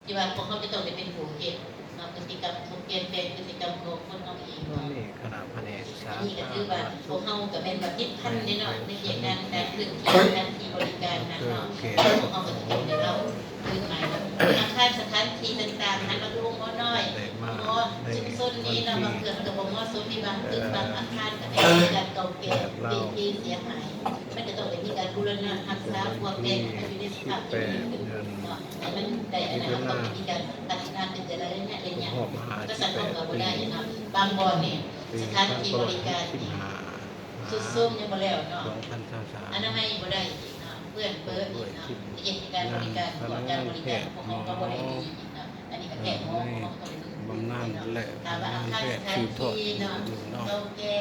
ທີ່ວ່າພວກເຮົາຈະຕ້ອງໄດ້ເປັນຜູ້ເຮັດເນາະ ພຶດຕິກຳ ເປັນຜູ້ປ່ຽນແປງພຶດຕິກຳຂອງຄົນເຮົາເອງເນາະ. ອັນນີ້ກໍຄືວ່າພວກເຮົາກໍແມ່ນວ່າຕິດພັນເດ້ເນາະ ໃນວຽກງານດ້ານພື້ນທີ່ ສະຖານທີ່ບໍລິການຫັ້ນເນາະ. ພວກເຮົາກໍຈະຕ້ອງໄດ້ເວົ້າ ຄືໝາຍວ່າອາຄານສະຖານທີ່ຕ່າງໆ ຫັ້ນວ່າໂຮງໝໍນ້ອຍ ໂຮງໝໍຊຸມຊົນນີ້ເນາະ ບາງເທື່ອມັນກໍບໍ່ເໝາະສົມ ມີບາງຕຶກບາງອາຄານກໍໄດ້ມີການເກົ່າແກ່ ເປ່ເພເສຍຫາຍ ມັນກໍຕ້ອງໄດ້ມີການບູລະນະຮັກສາ ປົວແປງໃຫ້ມັນຢູ່ໃນສະພາບທີ່ດີຂຶ້ນເນາະ ໃຫ້ມັນໄດ້ອັນນັ້ນ ເຮົາຕ້ອງໄດ້ມີການພັດທະນາຂຶ້ນແຕ່ລະໄລຍະໄລຍະ ກະສັດເຮົາກໍບໍ່ໄດ້ເນາະ. ບາງບ່ອນນີ້ສະຖານທີ່ບໍລິການນີ້ ຊຸດໂຊມຍັງບໍ່ແລ້ວເນາະ ອະນາໄມບໍ່ໄດ້ອີກເນາະ ເປື້ອນເປິະອີກເນາະ ເຮັດໃຫ້ການບໍລິການ ພະນັກງານແພດ ໝໍ ເນາະ ອັນນີ້ກໍແພດໝໍ ເຮົາກໍຕ້ອງໄດ້ເບິ່ງ ບຳນານ ແລະ ພະນັກງານແພດສືບທອດຢູ່ເນາະ ເກົ່າແກ່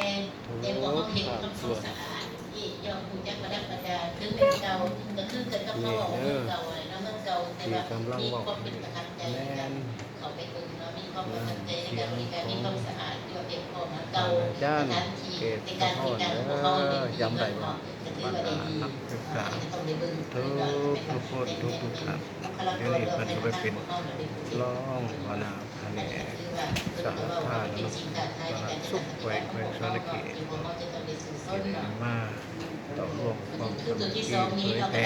ແຕ່ພວກເຮົາເຮັດທຳຄວາມສະອາດ ທີ່ຍອມຮູ້ຈັກປະດັບປະດາ ເຖິງແມ່ນເກົ່າ ກໍຄືກັນກັບເຮົາເວົ້າເມືອງເກົ່າຫັ້ນແຫຼະເນາະ ເມືອງເກົ່າ ແຕ່ວ່າມີຄວາມເປັນປະທັບໃຈໃນການ ເຂົ້າໄປເບິ່ງເນາະ ມີຄວາມປະທັບໃຈໃນການບໍລິການ ມີຄວາມສະອາດ ລວດເລັບ ຂອງເກົ່າ ສະຖານທີ່ໃນການບໍລິການຂອງເຮົານີ້ເນາະ ກໍຖືວ່າໄດ້ດີ ອັນນີ້ກໍຕ້ອງໄດ້ເບິ່ງເນາະ ແມ່ນວ່າໃນແງ່ຂອງບຸກຄະລາກອນ ລອງເປັນຫົວໜ້າພະແນກສາທາລະນະສຸກ ແຂວງ ແຂວງສະຫວັນນະເຂດ ທີ່ໄດ້ມາ ຕໍ່ລວມຄວາມສາມັກຄີເຜີຍແຜ່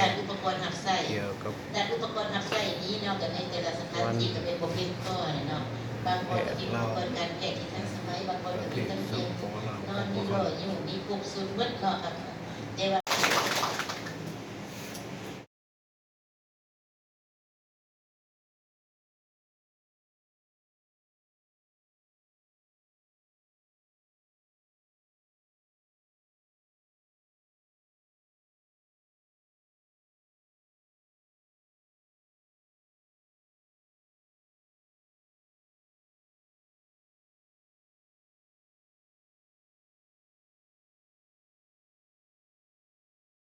ກ່ຽວກັບ ດ້ານອຸປະກອນຮັບໃຊ້ນີ້ເນາະ ກໍໃນແຕ່ລະສະຖານທີ່ກໍແມ່ນບໍ່ພຽງພໍເນາະ ບາງບ່ອນກໍມີອຸປະກອນການແພດທີ່ທັນສະໄໝ ບາງບ່ອນກໍມີທັງຕຽງນອນ ມີຫຼໍ້ຍູ້ ມີຄົບຊຸດໝົດເນາະ ແຕ່ວ່າ